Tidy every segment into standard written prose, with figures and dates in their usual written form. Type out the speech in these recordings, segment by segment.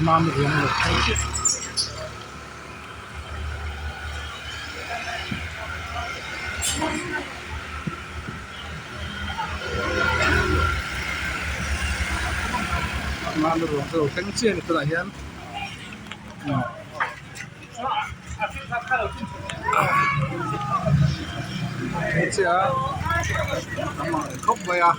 Mami ruang lo thleng chiah. Mami ruang te lo thleng chiah a ni tunah hian thleng chiah a tam ang reng khawp mai a.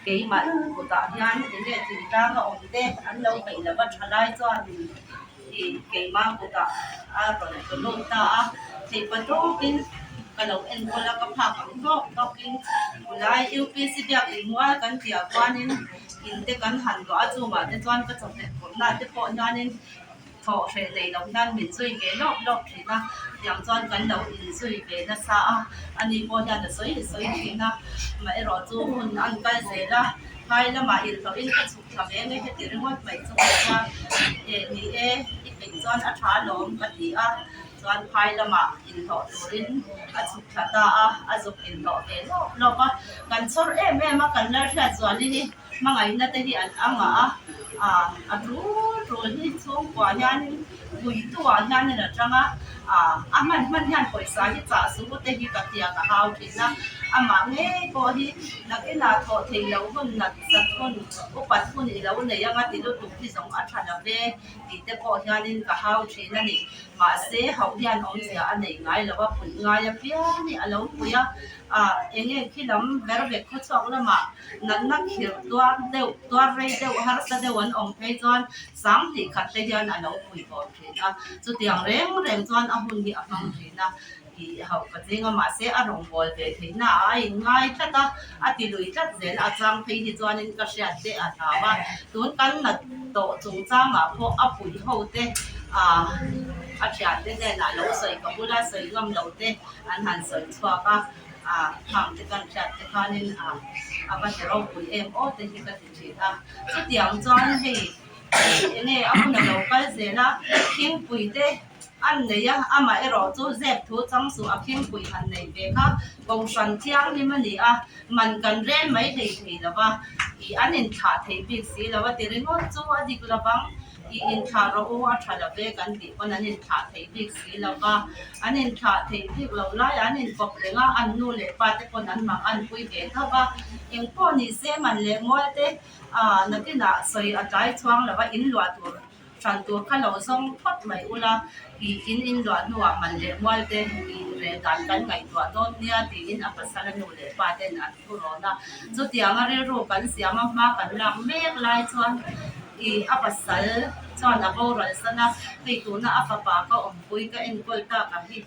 Keimah kutah hian enge thingtlang a awm te an lo peih lova tha lai chuanin ih keimah kutah a rawn tlu lut ta a, theihpa tawkin ka lo enkawl a ka phak ang tawk tawkin khulai UPC biakin mual kan tih ah khuanin in te kan han luah a chungah te chuan ka chawhmeh phurhna te pawh hianin Thawh hreh nei loh hian min zui ve lawk lawk thin a, tiang chuan kan lo inzui ve nasa a, ani pawh hian a sawi sawi thin a, amaherawh chu hun an kal zel a, phai lamah inhlawhin ka chhuk thla ve nge heti ringawt mai chu ka tia, eh ni e, i peih chuan a tha alawm ka ti a, chuan phai lamah inhlawh turin a chhuk thla ta a, a zuk inhlawh ve lawk lawk a, kan chhawr em em a, kan lalhriat zualin hi. Hmangaihna te hi an ang a, ah a tul tul hi chhungkua hianin puituah hianin a tang a, ah a hman hman hian pawisa hi chah suh te hi ka tia ka hau thin a, amah ngei pawh hi nakinah thawh theih loh hun nat zat hun upat hun i lo nei anga ti lutuk hi zawng a tha lo ve tih te pawh hianin ka hau thin a ni. Mahse hauh hian awmzia a nei ngai lo a, puih ngai apiang hi a lo pui a, ah enge khi lam ber vek khawchhuak lamah Natna khirh tuar deuh, tuar rei deuh, harsa deuh an awm phei chuan sanghnih khat te hian a lo pui bawk thin a. Chutiang reng reng chuan a hun hi a hmang thin a, tih hauh ka ching a, mahse a rawngbâwl ve theihna ah a inngai tlat a, a ti lui tlat zel a chang phei hi chuanin ka hriat te a hlau a. Tun kan nat tawh chungchangah pawh a puih ho te, ah a thiante hnenah lo sawi ka bula sawi ngam lo te an han sawi chhuak a. A khang te kan hriat te khanin a a va ti ropui em aw te hi ka ti thin a. Chutiang chuan hei enge a hun a lo kal zel a, khingpui te an nei a, amah erawh chu zep thu chang suh a khingpui han nei ve kha kohhran thianghlim a ni a, man kan rel mai hlei thei lo va, ih an inthlah thei bik si lo a ti ringawt chu a dik lo vang. I inthlah rawh u, a tha lo ve kan tih pawn an inthlah thei bik si lo va, an inthlah thei bik lo lai an inkawp reng a, an nu leh pa te pawn an mang an pui ve tho va, engpawh ni se man leh mual te ah nakinah sawi a tlai chhuang lo va, in luah tur hran tur kha lo zawng phawt mai ula, i in inluah hnuah man leh mual te i rel dan kan ngaihtuah dawn nia tiin a pasal a nu leh pa ten an thu rawn a, chutianga rilru kan siam a hma kan lak mek lai chuan. Ih a pasal chuan a boral san a, hei tuna a fapa ka awmpui ka enkawl tak ang hi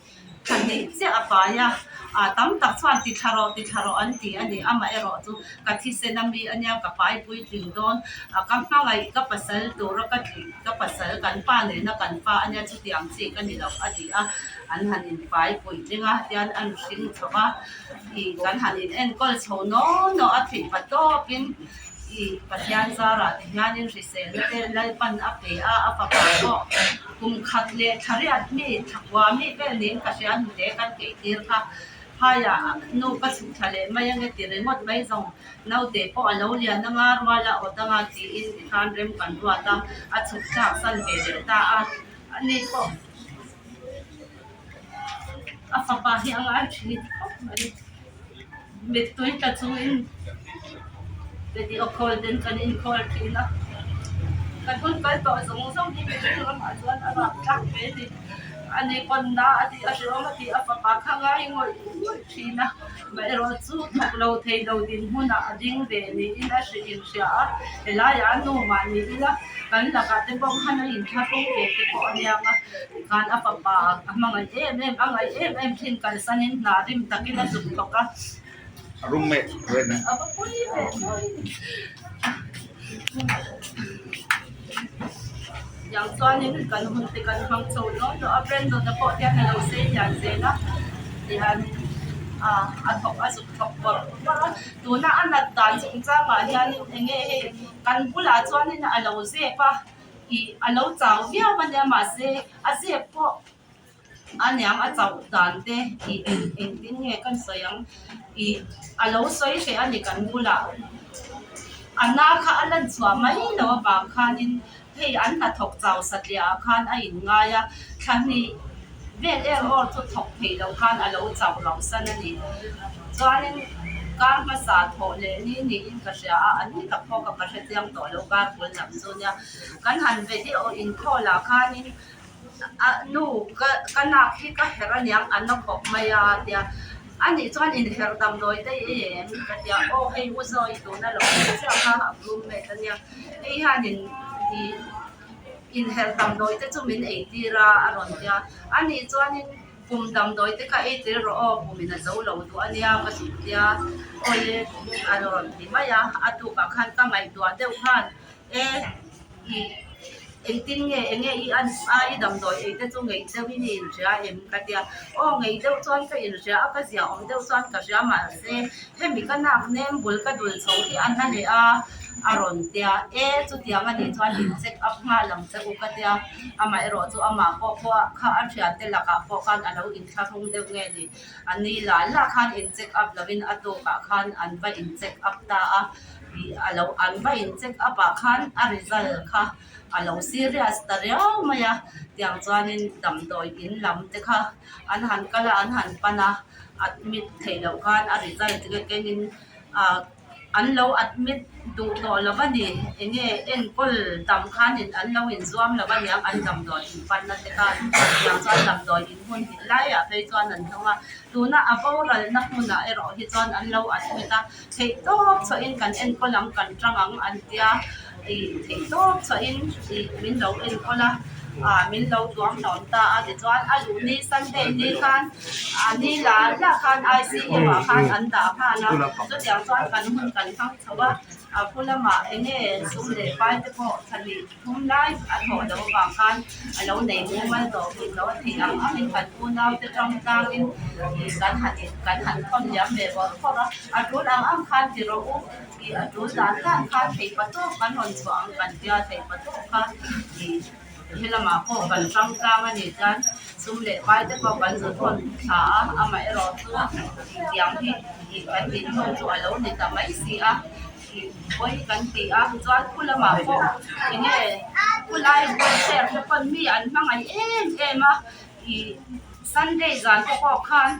thahneih chiah a pai a, ah tam tak chuan ti thla rawh ti thla rawh an ti a ni, amaherawh chu ka thisen a mi a nia ka pai puitling dawn a ka hmangaih ka pasal tura ka tih ka pasal kan pa nena kan fa a nia chutiang chi ka ni lo a ti a, an han inpai puitling a tian an hring chho a, ih kan han in enkawl chho naw naw a theih pa tawpin. I Pathian zarah ti hianin hriselna te Lalpan a pe a, a fapa pawh kum khat leh thla riat mi, thla kua mi vel niin ka hria hnute kan keih tir kha. Phaiah nu ka chhuk thla leh mai ange ti ringawt mai zawng naute pawh a lo lian anga rual a awt anga tiin tikhan rem kan ruat a, a chhuk thlak san ve leh ta a, ani pawh a fapa hi a ngai thin khawp mai. Mittui tla chungin. Video call ten kan in call thin a, kan hun kal tawh zawng zawng hi mihring ramah chuan a rap tlak ve a ni. A ni pawn na a tih a hreawm a tih a fapa kha ngai ngawih ngawih thin a, amaherawhchu thawk lo thei lo dinhmunah a ding ve niin a hrilh inhria a, helaiah a nu mah ni ila kan lakah te pawh khan a inthlahrung ve te pawh a niang a, tikhan a fapa a hmangaih em em a ngaih em em thin kalsanin hna rim takin a zuk thawk a. A roommate reng a va pui ve mawi tiang chuanin kan hun te kan hmang chho dawn tawh a Brandon a pawh hian a lo sei lian zel a tihian ah a thawk a zuk thawk bawrh bawrh a tuna a nat dan chungchangah hianin eng nge hei kan bulah chuanin a lo zep a ih a lo chau viau a nia mahse a zep pawh. A niang a chauh dan te ih engtin nge kan sawi ang ih a lo sawi hreh a ni kan bulah a na kha a lan chhuah mai lo avang khanin hei an hnathawk chau satliah ah khan a inngai a thla hnih vel er awr chu thawk theih loh khan a lo chauh rauh san a ni chuanin kar hmasa thawh leh ni niin ka hria a an ni tak pawh kha ka hrechiang tawh lo kar bul lam chu nia kan han video inkhawlah khanin. A nu ka ka nak hi ka herh aniang a na khawp mai a tia anih chuan inherh damdawi te i em ka tia aw hei u zawi tuna lo awm chiah kha a roommate ania hei hianin ih inherh damdawi te chu min ei tir a a rawn tia anih chuanin kum damdawi te kha ei tel rawh aw kumin a zo lo duh ania ka zuk tia awle a rawn ti mai a a tukah khan ka ngaihtuah deuh khan e ih engtin nge eng nge i an a i damdawi ei te chu ngeih deuh in i inhria em ka tia aw ngeih deuh chuan ka inhria a ka zia awm deuh chuan ka hria mahse hemi ka nak nem bul ka dul chho hi a na leh a a rawn tia e chutiang a nih chuan in check up nghal ang che u ka tia amaherawh chu amah pawh pawh kha a thiante lakah pawh khan a lo inthlahrung deuh nge ni a ni lah lah khan in check up lovin a tawkah khan an va in check up ta a. Ih a lo an va in check up ah khan a result kha a lo serious ta riau mai a tiang chuanin damdawi in lam te kha an han kal a an han pan a admit theih loh khan a result te kengin ah an lo admit duh tawh lo a ni eng nge enkawl dam khanin an lo inzuam lo a niang an damdawi in panna te khan tiang chuan damdawi in hmun hnih laiah phei chuan an hnawng a tuna a boralna hmunah erawh hi chuan an lo admit a. Theih tawp chhuahin kan enkawl ang kan tang ang an tia ih theih tawp chhuahin ih min lo enkawl a ah min lo tuam hlawm ta a tichuan a luh ni Sunday ni khan a ni la la khan ICU ah khan an dah nghal a chutiang chuan kan hun kan hmang chho a a khu lamah eng nge sum leh pai te pawh thla hnih thum lai a thawh loh avang khan a lo nei mumal tawh bik loh a theih ang angin kan unau te tang tlangin ih kan han in kan han thawn liam ve bawrh bawrh a a tul ang ang khan ti rawh u ih a tul dan dan khan theih patawk kan rawn chhuah ang kan tia theih patawk kha ih he lamah pawh kan tang tlang a nih chuan sum leh pai te pawh kan zu thawn thla a amaherawh chu tiang hi ih kan dinhmun chu a lo ni ta mai si a. Pawi kan ti a chuan khu lamah pawh eng nge khulai welfare te pawn mi an hmangaih em em a ih sunday zan te pawh khan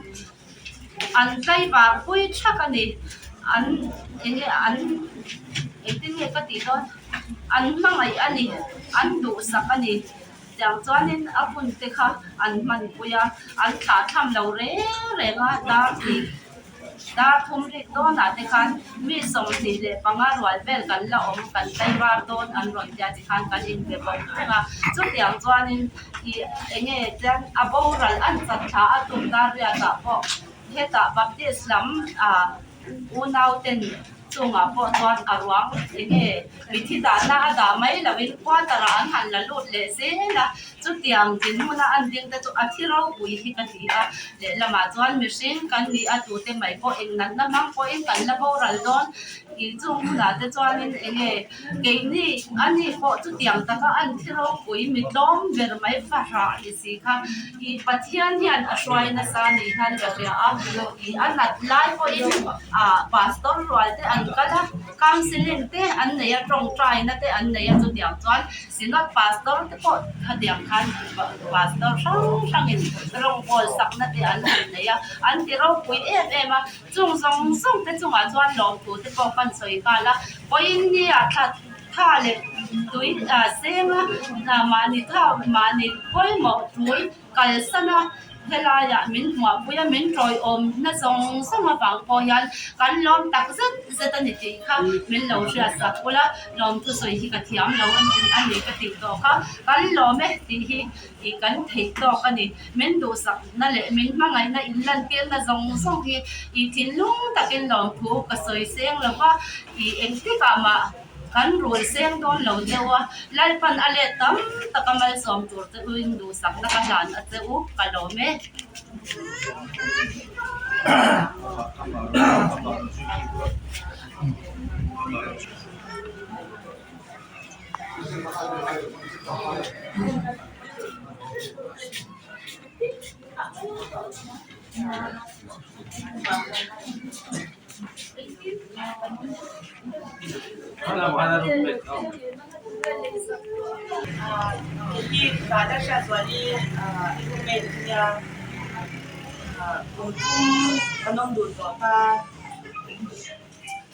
an tlaivar pui thak a ni an eng nge an engtin nge ka tih dawn an hmangaih a ni an duhsak a ni tiang chuanin a hun te kha an hmanpui a an thlah tham lo reng reng a dar tih. Dar thum rik dawnah te khan mi 25 rual vel kan la awm, kan tlaivar dawn an rawn tia tikhan kan inbe bawk reng a. Chutiang chuanin ih eng nge chuan a boral an chat thla a tum dar riatah pawh hetah Baptist lam ah unau ten chungah pawh chuan a ruang eng nge mithi dahna a dah mai lovin quarter ah an han la lut leh zel a. Chutiang dinhmuna an ding te chu a thi ropui hi ka ti a, lehlamah chuan mihring kan ni a tute mai pawh eng natna hmang pawhin kan la boral dawn tih chung hunah te chuanin eng nge keini a ni pawh chutiang taka an thi ropui mi tlawm ber mai fahrah ni si kha ih Pathian hian a hruai nasa ni hian ka hria a, ih a nat lai pawhin ah pastor rual te an. an kal a, counselling te an nei a, tawngtaina te an nei a, chutiang chuan Synod Pastor te pawh khatiang khan Pastor hrang hrangin rawngbawl sakna te an han nei a, an ti ropui em em a, chung zawng zawng te chungah chuan lawmthu te pawh kan sawi nghal a, vawiin nia thla tha leh tui senga mahni tha mahni pawimawh tul kalsan a, helaiah min hmuahpui a, min tawiawmna zawng zawng avang pawh hian kan lawm tak zet zet a ni tih kha min lo hriat sak ula, lawmthu sawi hi ka thiam lo a ni ka tih tawh kha kan lawm e tih hi ih kan theih tawk a ni. Min duhsakna leh min hmangaihna inlantirna zawng zawng hi ih thinlung takin lawmthu ka sawi seng lo va, ih engtikah mah Kan rul seng dawn lo deuh a, Lalpan a let tam tak a malsawm tur che u in duhsakna ka hlan a che u, ka lawm e.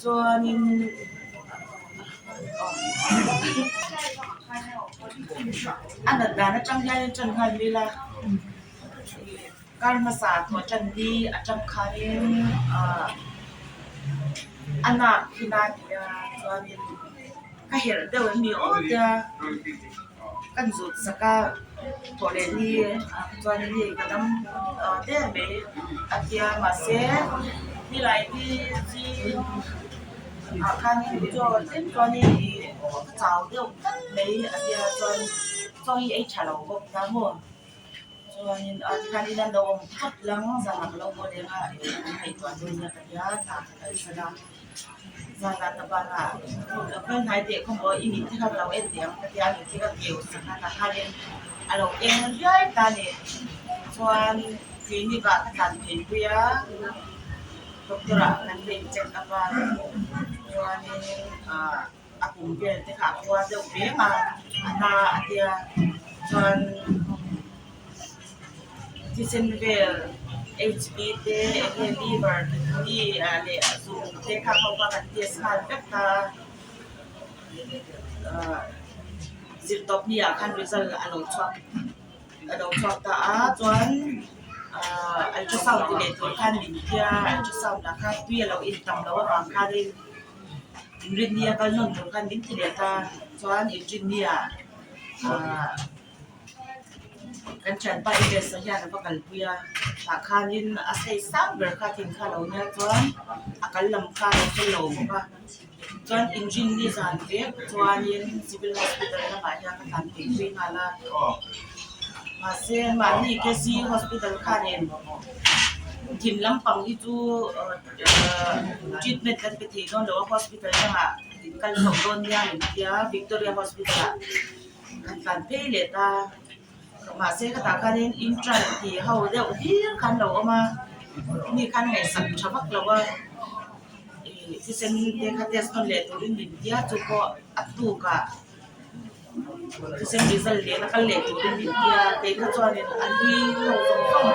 Chuanin a nat dan atang hian ṭan nghal ila. Kar hmasa thaw tan ni atang khanin ahh a nak hi na ti a chuanin ka herh deuh em ni aw tia kan zut sak a thawh leh ni chuanin hei ka dam der mai a tia mahse nilai hi zing ah khanin chaw tlem chuanin ih ka chau deuh tlat mai a tia chuan chaw hi ei tha lo bawk ta maw. Chuanin a tikhanin an lo awm phawt lang zanah ka lo haw leng a ih an ngaihtuah dawn nia ka tia hna ka kalsan a zanah ta banah kal hnai teh khaw maw i mit te kha ka lo en teh ang ka tia mit te ka keu sak a takhanin a lo eng riai ta a ni chuan clinic ah ka tlan phei pui a doctor ah kan va in check up a chuanin ah. a kum vel te kha a khua deuh veng a a hna a tia chuan thisen vel H te eng nge liver kidney ah leh a zung te kha ho kha kan test nghal vek ta a ahh zirtawp ni ah khan result a lo chhuak a lo chhuak ta a chuan ahh ultrasound ti leh tur khan min tia ultrasound ah khan tui a lo in tam loh avang khanin. Inrinni a kal nawn tur khan min ti leh ta chuan inrinni ah ahh kan thianpa Invest-a hian a va kalpui a tah khanin a stage sang ber kha thing kha a lo nia chuan a kal lam kha a lo fel lo bawk a chuan inrinni zan vek chuanin civil hospital lamah hian ka tlan phei zui nghal a mahse mahni K C hospital khanin thim lampang hi chu. Treatment kan pe thei dawn lo a hospital dangah in kal chhoh dawn nia min tia Victoria hospital ah kan tlan phei leh ta mahse ka tah khanin intern tih ho deuh hlir khan lo awm a mi khan ngaihsak tha vak lo a ih thisen te kha test nawn leh turin min tia chu pawh a tukah thisen result leh a kal leh turin min tia kei kha chuanin a hlui ho zawng zawng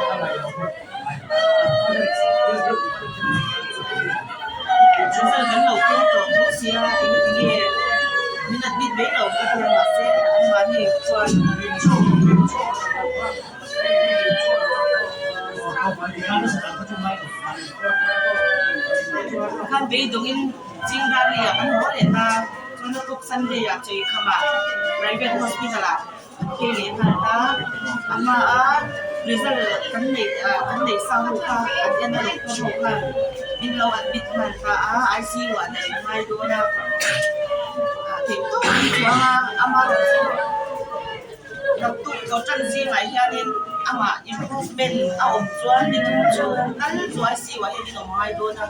result kan lo keng tawh tho sia engati nge min admit mai lo ka tia mahse anmahni chuan khan beidawngin Chingrali ah kan haw leh ta. Chuan a tuk Sunday ah chei khamah private hospital ah phei leh nghal ta. A hma a result kan neih ah kan neih sa ho kha an en a doctor ho khan min lo admit nghal ta a I_C_U ah neih a ngai dawn a theih tawp a ni chuang a amaherawhchu naktuk chaw tan zingah hianin amah improvement a awm chuan ni thum chhung tal chu I_C_U ah hian in awm ngai dawn a.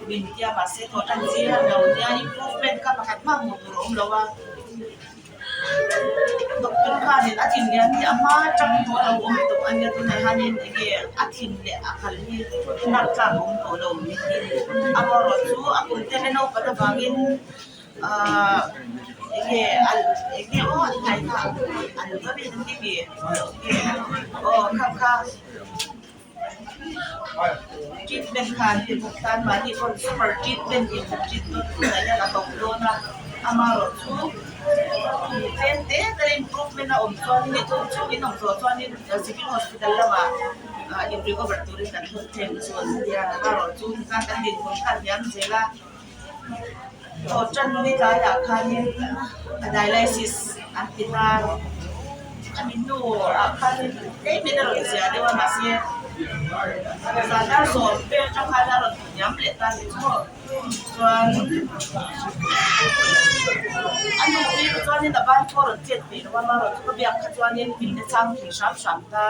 Min tia mahse thaw tan zir a lo nia improvement kha pakhat hmah hmuh tur a awm lo a. Doctor khanin a thin lian hi a hma atang tawh a lo awm tawh a nia tunah hianin enge a thin leh a khal hi lak tlak a awm tawh lo amaherawh chu a kum te la naupan avangin ahh enge enge aw an hnai kha an va rin an ti mi aw kha kha. Treatment kha an ti bawk tan mahni pawn super treatment in an treat dawn tunah hian a to dawn a amaherawh chu tlem te te improvement a awm chuan ni thum chhungin awm tawh chuanin civil hospital lamah ah in recover turin kan thawn thleng chu an nia amaherawh chu tikhan kan dinhmun kha a hniam zel a aw tan ni tlaiah khanin a dialysis an ti ta a mi hnuah khanin tlemin a rawn ziah deuh a mahse zan dar sawm vel atang khan a rawn hniam leh ta ni chu chuan a nu hi chuanin a ban pawh a rawn chet theih loh a amaherawhchu chu ka biak kha chuanin min la chang thei hram hram ta.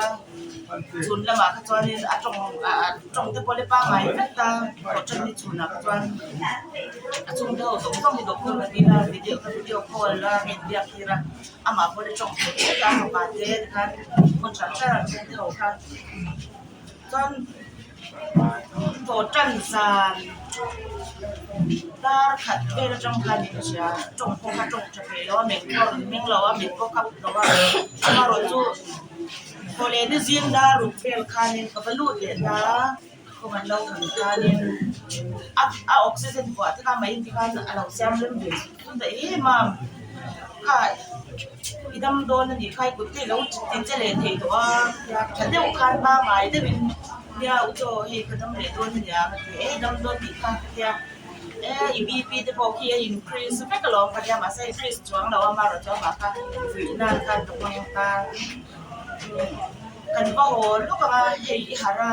Chhun lamah kha chuanin a tawng ah tawng te pawh le pangngai vek ta hotel hi chhunah kha chuan a chhungte ho zawng zawng hi doctor ka dil a video ka video call a ka inbiak tir a amah pawh le tawng thei vek a fapa te tikhan hmun hran hran a chhungte ho kha chuan tawh tan zan dar khat vel atang khan in hria tawng pawh kha tawng tha thei lo a meng pawh a rawn meng lo a mit pawh khap lo a amaherawhchu. Thawhleh ni zing dar ruk vel khanin ka va lut leh ta a, kawng an lo han khanin a a oxygen buah te kha mai ti khan a lo siam rem ve zut zut a em a, kha i dam dawn a nih kha i kut te i lo ti che leh thei tawh a, tha deuh khan pangngai deuhin nia u chaw hei ka dam leh dawn a nia ka ti e dam dawn tih kha ka tia. E i BP te pawh khi a increase vek alawm ka tia mahse increase chuang lo a amaherawh chu amah kha fuih nan khan ka hmang ta kan va haw lawk ang a hei i harh a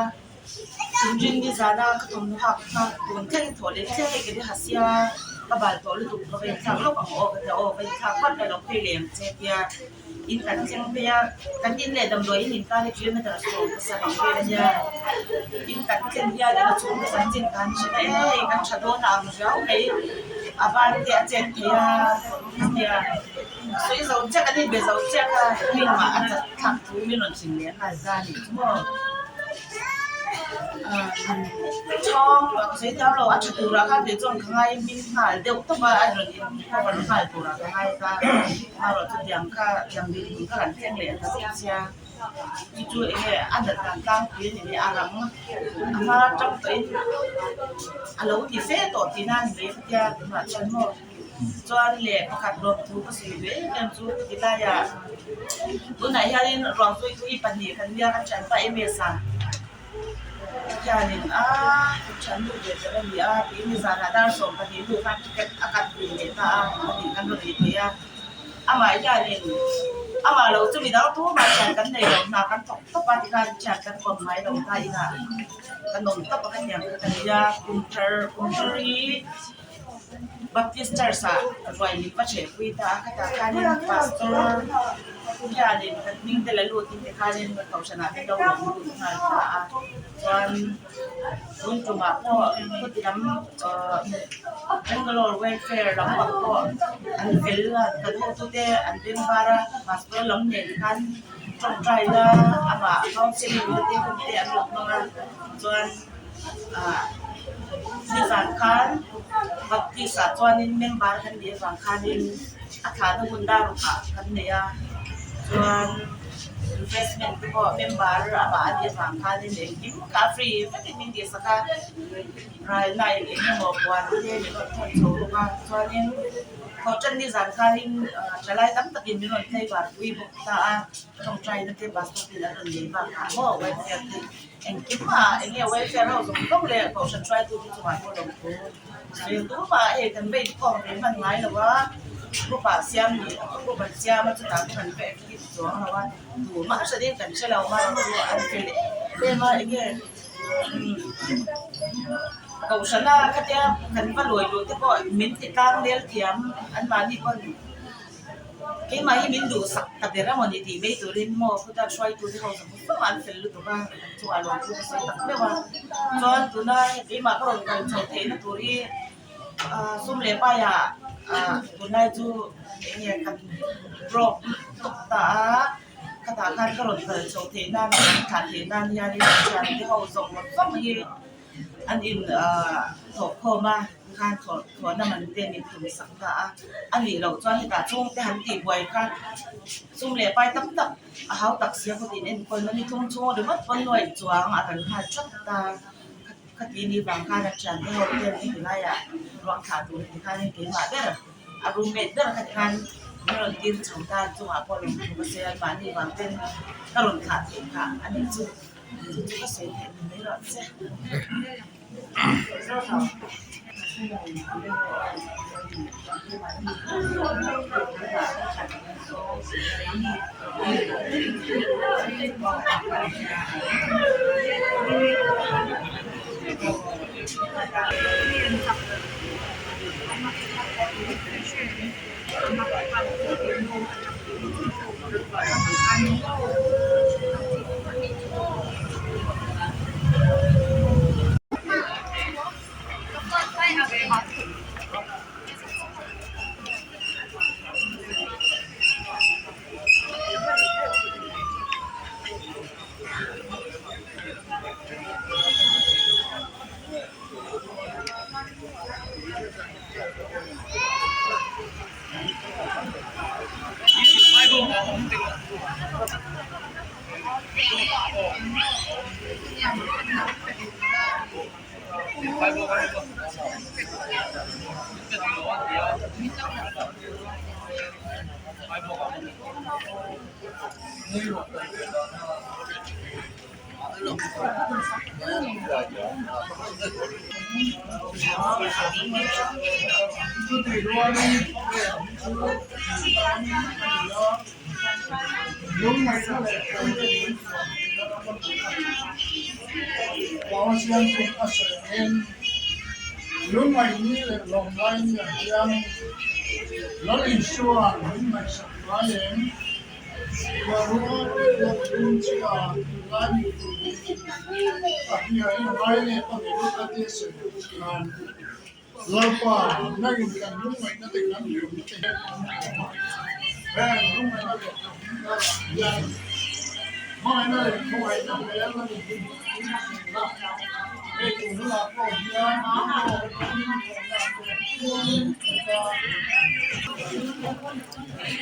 inrin ni zana ka thawmhnaw hak kha tun thleng thawh leh thleng hei ka ti ha sia ka bal tawh lutuk ka va inthlak lawk ang aw ka tia aw va inthlak vat la lo phei leh ang che tia In kan thleng phei a, kan in leh damdawi in inkar hi kilometer sawm pasarih ang vel a nia. In kan thlen hian a chhungte chanchin kan hre ta e, kan tha dawn a ang riau mai. A ban te a chet thei a, nia sawi zo chiah kan inbe zo chiah kha hei lamah a chat thlak thu min rawn hrilh leh nghal ta a nih chu maw. Chhawng sawi thiam lo a tha turah khan kei chuan ka ngai hming nghal deuh tawp a, a rawn in cover nghal turah ka ngai ta. Amaherawhchu chutiang kha tiang dinhmun kha kan thleng leh ta bawk sia chu chu eng nge a nat dan tlangpui a ni mai a rang a hma atang tawhin a lo ti fe tawh tihna a ni mai khatia tunah chuan maw chuan leh pakhat lawm thu ka sawi ve em em chu tilaiah tunah hianin ruang zui thu hi pahnih kan nia kan thianpa MS a. Hianin a thian nu ve ber a ni a tiin nizanah dar 12 hnu khan ticket a cut ve leh ta a pahnih kan rawn ei thei a amah hianin amah lo chu midang tumah thian kan nei lo hna kan thawk tawp a tikhan thian kan kawm ngai lo ta inah kan awm tawp a ka hniam kha ka nei a kum thar kum thar hi Baptist Church ah ruai min va chhehpui ta a khatah khanin pastor hianin kan hming te la lutin tikhanin kohhranah te lo rawn lut nghal ta a chuan tun tumah pawh khawti lam ahh Bangalore welfare lampang pawh an fel a kan hotute an beng var a pastor lam nen khan tawngtai na amah counselling na te hun te an rawn hmang a chuan ah nizan khan baptist ah chuanin member kan nih avang khanin a thlahna hun dar rukah kan nei a chuan refreshment te pawh member amah a nih avang khanin engkim kha a free vekin min tihsak a raina eng emaw puan te min rawn thawn chho bawk a chuanin thawhtan nizan khanin thalai tam takin min rawn tlaivar pui bawk ta a tawngtai na te pastor ten an rawn nei bakah maw welfare te. Engkim ah eng nge welfare ho zawng zawng leh kohhran hruaitu te chungah pawh lo thu sawi tumah hei kan va inkhawm ve hman ngai lo a group ah siam ni group an siam a chutah pawh kan va active chuang lo a tumah hranin kan hre lo a chu an fel em em a eng nge kohhrana khatia kan va lawi luh te pawh min ti tlang lel thiam anmahni pawn. Keimah hi min duhsak ta ber a mawni tih mai turin maw khuta hruaitute ho zawng zawng an fel lutuk a, an chungah lawm chu ka sawi tak meuh a. Chuan tuna keimah ka rawn kal chho theihna tur hi sum leh paiah Ah tunlai chu eng nge kan broke tawk ta a, khatah khan ka rawn kal chhoh theih nan leh ka thlah theih nan hianin thian te ho zawng zawng hi an in ah thawh khawm a tikhan thawh thawhna man te min tum sak ta a, a nih loh chuan hetah chhungte han tih buai kha sum leh pai tam tak a hau tak sia khaw tin enkawl na ni thum chhung ringawt pawn nuaih chuang a rawn nghal that ta. Khati ni vang khan a thian te ho ten heti laiah ruang thlah tur ti khanin keimah ber a roommate ber kha ti khan min rawn tir chho ta chungah pawh lawm thu ka sawi a mahni vang ten ka rawn thlah theih phah a nih chu chu chu ka sawi theih ni mai rawh che.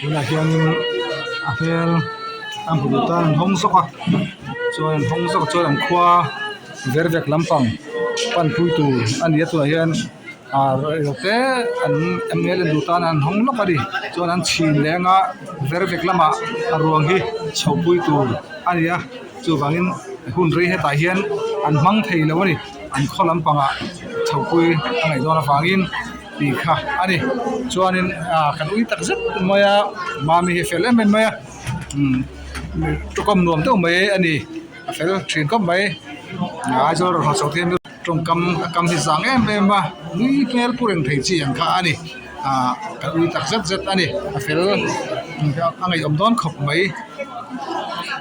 Tunah hianin a hmel a hmu duh tan an hawng zawk a chuan an hawng zawk a chuan an khua ver vek lampang panpui tur a ni a tunah hian ah reilote an an hmel en duh tan an hawng lawk a ni chuan an chhin leh anga ver vek lamah a ruang hi chho pui tur a ni a chuvangin hun rei hetah hian an hmang thei lo a ni an khaw lampangah chho pui a ngaih dawn avangin. Tih kha a ni chuanin ah kan ui tak zet mai a mami hi a fel em em mai a umm tawngkam nuam deuh mai a ni a fel thin khawp mai Aizawl rawn haw chho te hian tawngkam a kam hi zang em em a nui hmel pu reng thei chi ang kha a ni ah kan ui tak zet zet a ni a fel a ngaihawm dawn khawp mai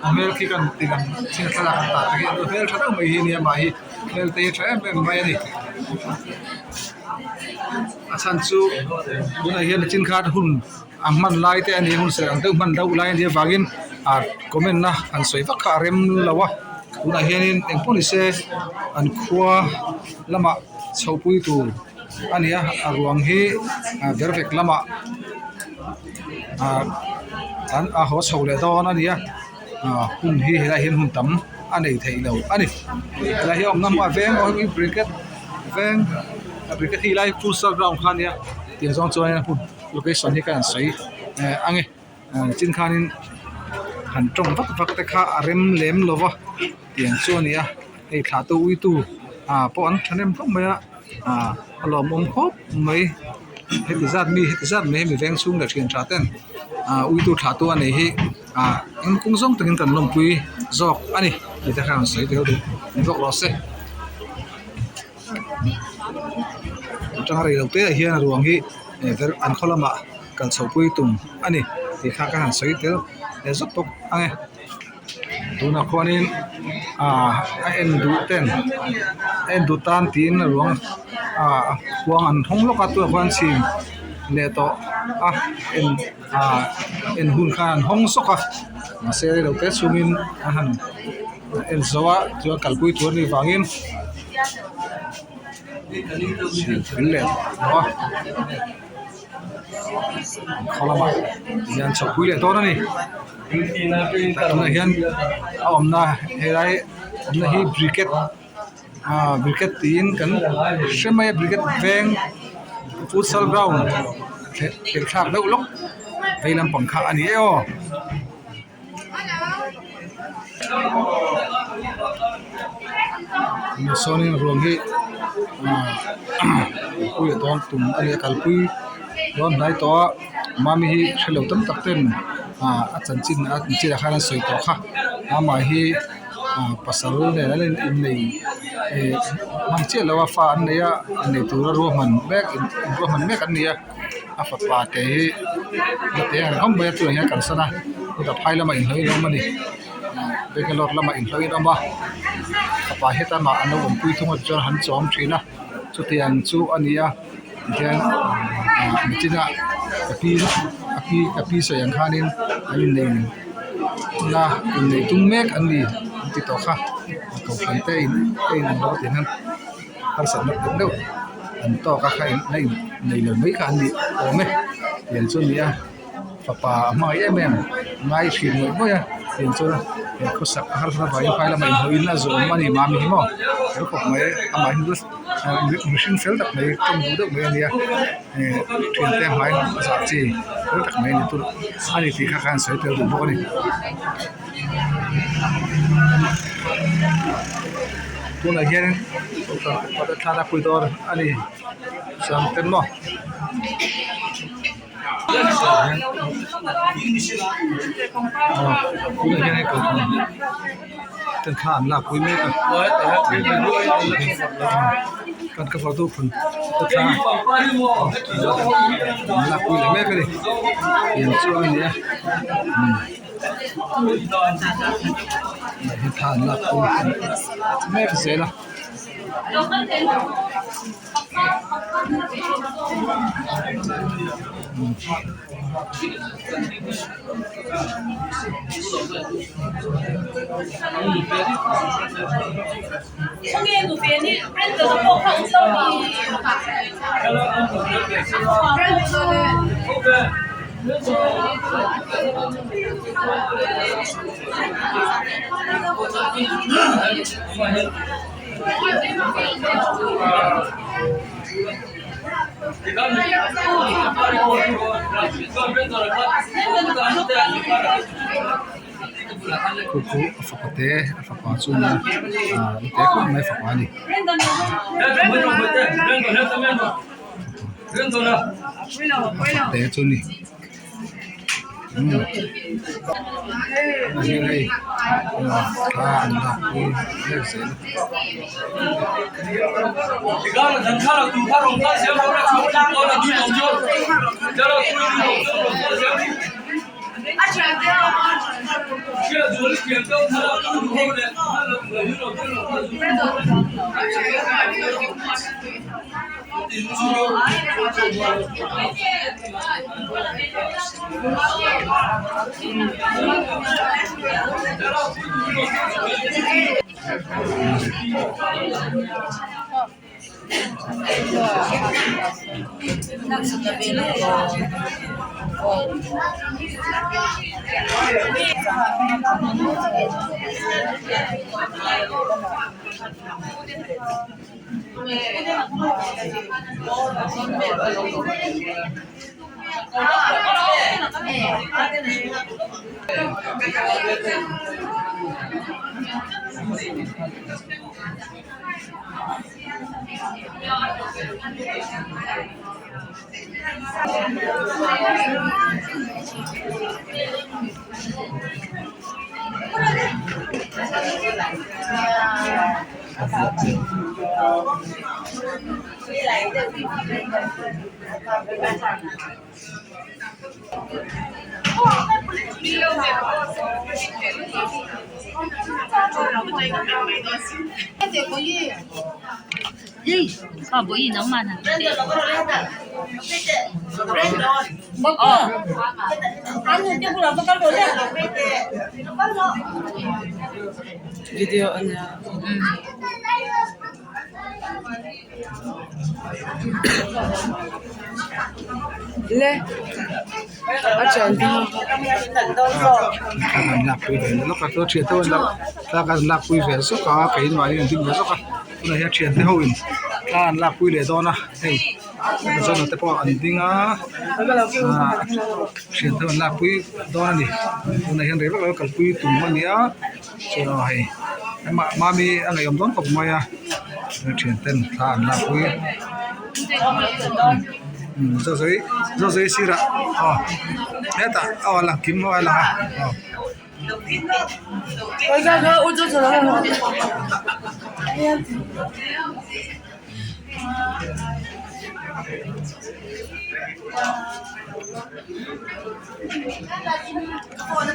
a hmel khi kan ti lang chin thlalak an tah te hi hmel tha deuh mai hi a nia mah hi hmel te hi tha em em mai a ni. A chhan chu tunah hian nichin khan hun a hman lai te a ni a hun serh ang deuh hman deuh lai a nih avangin ah comment na han sawi vak kha a rem lo a tunah hianin eng pawh ni se an khua lamah chho pui tur a ni a a ruang hi ah ber vek lamah ah an a haw chho leh dawn a ni a ah hun hi helaiah hian hun tam a nei theih lo a ni helai hi a awmna hmunah veng brigade veng brigade hi helai futsal ground kha a nia tiang zawng chuan hmun location hi ka han sawi eh ang e chin khanin han tawng vak vak te kha a rem lem lo va tiang chu a ni a hei thlah tu ui tu ah pawh an thahnem khawp mai a ah a lawmawm khawp mai heti zat mi heti zat mai hi mi veng chhung leh thian tha ten ah ui tu thlah tu a nei hi. Ah eng kawng zawng takin kan lawmpui zawk a ni tih te khan an sawi tel duh ni bawk rawh se. Atanga rei lo te ah hian a ruang hi eh an khaw lamah kal chho pui tum a ni tih kha ka han sawi tel leh zawk bawk ang e. Tunah khuanin ah a en duh ten a en duh tan tiin a ruang ah khuang an hawng lawk a tunah khuan chhim. leh tawh a en ah en hun khan an hawng sawk a mahse rei lo te chhungin an han en zo a chuan kalpui tur a nih vangin thil leh tawh a khaw lamah hian chhopui leh dawn a ni tunah hian a awmna helai awmna hi briquette ah briquette tiin kan hre mai a briquette veng futsal ground khelh thlak deuh lawk vei lampang kha a ni e aw. Sawnin ruang hi kalpui a dawn tum a ni a kalpui dawn hnai tawh a mami hi hrelo tam tak ten a chanchin a chanchin ah khan an sawi tawh kha amah hi pasal nen an innei eh hman chiah lo a fa an nei a innei tura ruahman mek ruahman mek an ni a. A fapa te hi nute ang hlawm mai a chungah hian kalsan a chutah phai lamah inhlawhin a awm a ni Bangalore lamah inhlawhin a awm a fapa heta mah an lo awmpui thung a tichuan an chawm thin a chutiang chu a ni a tihian ah nichinah ka pi a pi ka pi sawi ang khanin an innei na innei tum mek an ni an ti tawh kha kohhran te in te in ang lo tih hian. Harsatna deuh deuh an tawk a kha la in nei lo mai kha an ni awm e tiang chu a ni a fapa a hmangaih em em ngai thin ngawih ngawih a tiang chuan he khawsak a harsat avangin phai lamah inhawhin a zawm a ni mami hi maw fel khawp mai amah hi mihring fel tak mai tawng duh deuh mai a nia eh thiante hmai zah chi fel tak mai a ni tur a ni tih kha khan sawi tel duh bawk a ni. Tunah hian kohhran thla lakpui dawn a ni chuan te maw tunah hian hei kohhran ten thla an lakpui mek a kan ka photo thla an lakpui leh mek a ni tiang chu a ni a. Thla an lak pawh mek zel a. Khu khu a fapa te a fapa chu a nia ah ni te khawp mai fapa a ni. Te chu a ni umm hian hei thla an lak pui mek zel a. Video a nia. Le a thian An lakpui ve lawk a chuan thian te ho an thla an lakpui ve zawk a keimahni an ding ve zawk a tunah hian thian te ho in thla an lakpui leh dawn a hei John-a te pawh an ding a ah thian te ho an lakpui dawn a ni tunah hian rei vak lo kalpui tum a ni a chuan aw hei amah mami a ngaihawm dawn khawp mai a thian ten thla an lakpui zawh zawh zawh sirah aw hetah aw a lang kim a lang a aw. Puan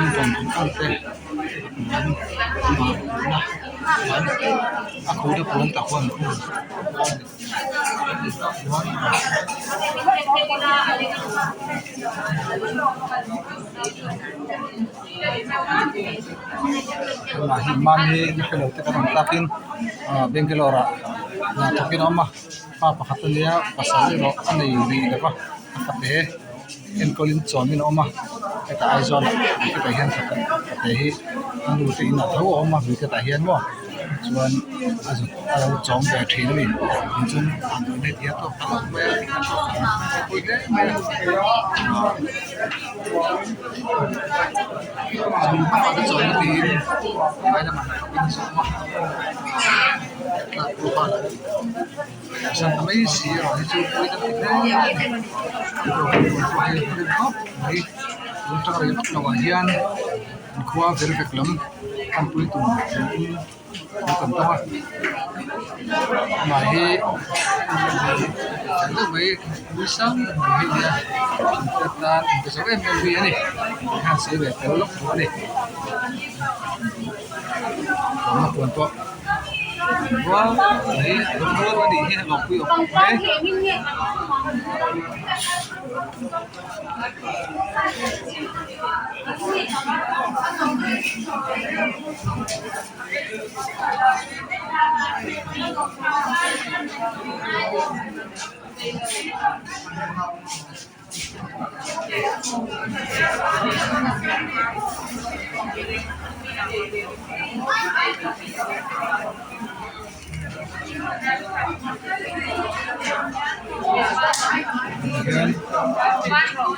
rawn ang te puan a kut a puan tak huan tunah hi mahni hrelo te kan awm takin ah Bangalore ah hna thawkin a awm a pa pakhat a nia pasal erawh a nei rih lo va a fate enkawlin chawmin a awm a hetah Aizawl ah hetah hian fate hi a nu te inah tho a awm a hetah hian maw chuan a zuk a lo chawm ve thin a ni tichuan heti a tawk ta hlauh mai a a pawi hle mai a a chawm na tiin vai lamah hna thawkin a zawm a tlak pawh a san ta mai si erawh hi chu pawi ka ti hle a ni khawp mai tun tang rei vak loh ah hian an khua ver vek lam hmanpui tur niin an kan tawng a amah hi deuh mai nui sang mai hi a nia thingkhat tan inpe zo em em hi a ni hian sawi ve tel lawk duh a ni lawmna puan pawh rual mai a rual a nih hi a lawmpui awm khawp mai. Hian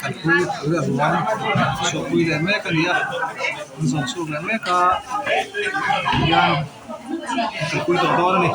kalpui tui a ruang chhuahpui leh mek a ni a an zawn chhuak leh mek a hian kalpui tawh dawn a ni.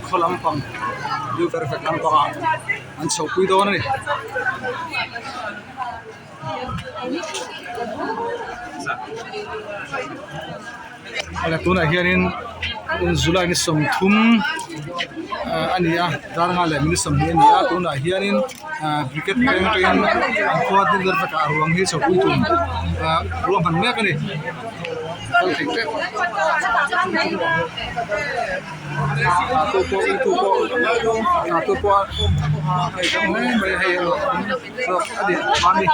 Khaw lampang blue perfect lampangah an chhoh pui dawn a ni. Awle tunah hianin July ni 30 a ni a dar nga leh minute 20 a ni a tunah hianin cricket veng atangin an khua dil vel takah a ruang hi chhopui tum ruahman mek a ni kal thei tep. A tu pawh i tu pawh a tu pawh hei tam hle mai hei zawk a ni mahni.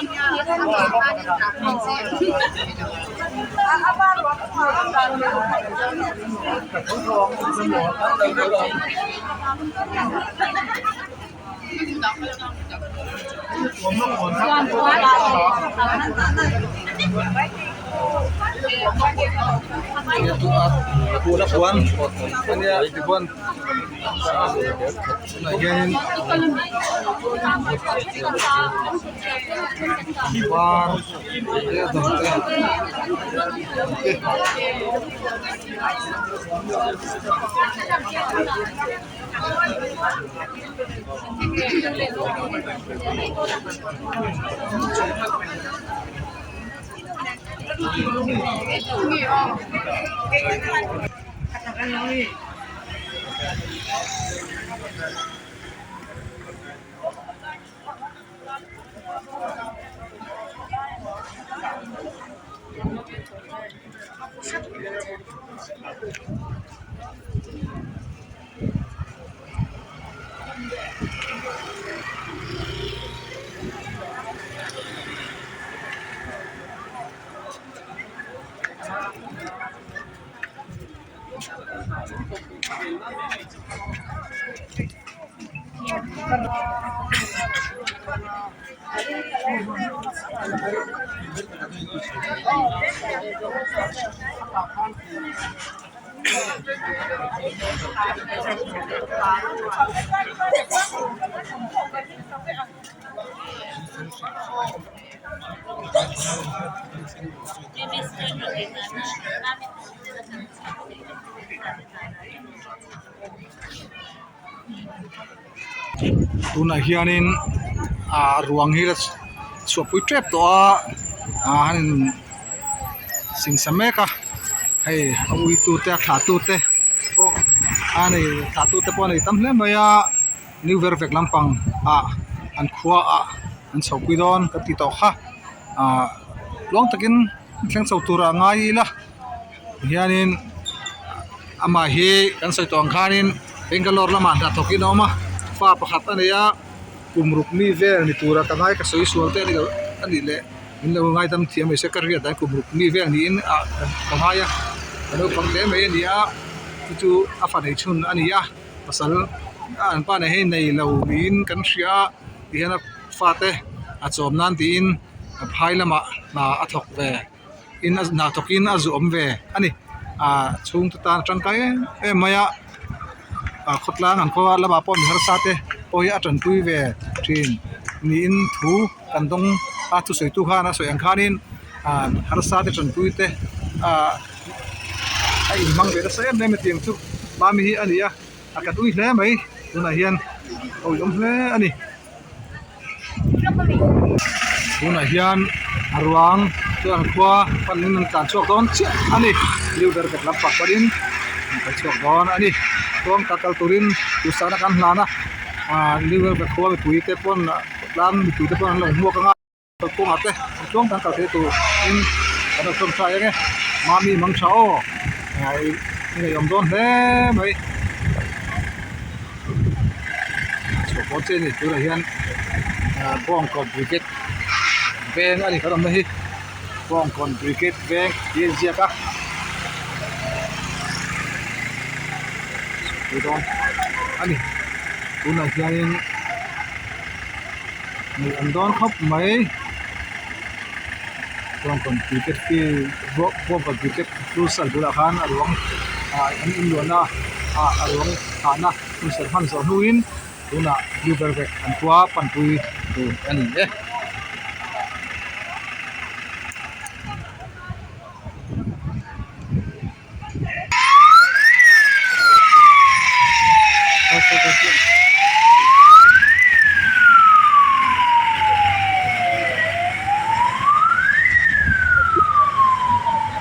Puan a nia tichuan tunah hianin var leh a dang te. Tunah hianin ah ruang hi la chhuahpui tep tawh a ah an in singsa mek a hei a ui tute a thlah tute pawh a nei thlah tute pawh a nei tam hle mai a new ver vek lampang ah an khua ah an chho pui dawn ka ti tawh kha ah tluang takin thleng chho tur ah ngai ila. Hianin amah hi kan sawi tawh ang khanin Bangalore lamah hna thawkin a awm a fa pakhat a nei a kum ruk mi vel ni tura ka ngai ka sawi sual te a ni lo a nih leh min lo ngaidam thiam mai se ka riat dan kum ruk mi vel niin ah ka ngai a ka naupang hle mai a ni a chu chu a fa nei chhun a ni a pasal an pa nen hian nei lo niin kan hria a tihian a fate a chawm nan tiin a phai lamah hna a thawk ve. In a hna thawk in a zu awm ve a ni ah chhungte tan a tangkai em em mai a ah khawtlang an khaw lamah pawh mi harsa te pawh hi a tanpui ve thin niin thu kan dawng a thusawi tu khan a sawi ang khanin ah harsa te tanpui te ah a inhmang ve nasa em em a tiang chu mami hi a ni a a kat ui hle mai tunah hian a uiawm hle a ni. Tunah hian a ruang chuan khua panin an tlan chhuak dawn chiah a ni new ber vek lampang pawhin an kal chhuak dawn a ni chuan ka kal turin duhsakna kan hlan a ah new ber vek khua mipui te pawn tlang mipui te pawn an lo hmuak ang a. Kalkawngah te an tluang tan kal theih tur in kan lo tawng tha eng e mami mang tha aw i ngaihawm dawn hle mai chhuah pawn che a ni tunah hian bawngkawn brigade veng a ni kan awmna hi bawngkawn brigade veng tih a inziak a chhuah dawn a ni tunah hianin. Hmuh an dawn khawp mai bawngkawn cricket field bawngkawn cricket futsal bulah khan a ruang ah an inluahna ah a ruang thahna hun serh hman zawh hnuin tunah blue velvet an khua panpui tur a ni e.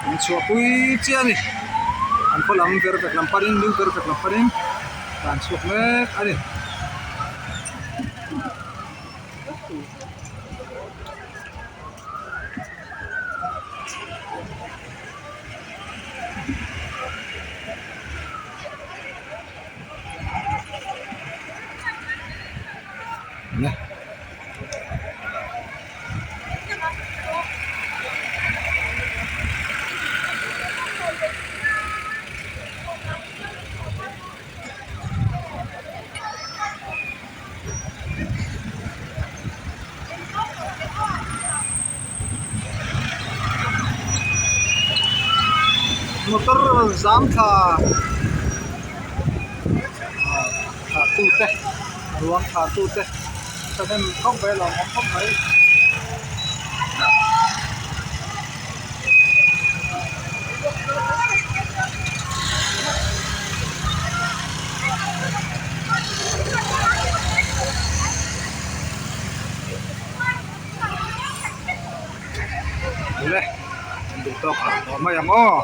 An chhuahpui chiah a ni an khaw lam ber vek lam panin new ber vek lam panin an chhuak mek a ni. Le. Motor rawn zam thla ah thlah tute ruang thlah tute thahnem khawp mai a lawmawm khawp mai. Ule an duh tawk ang tawh mai ang aw.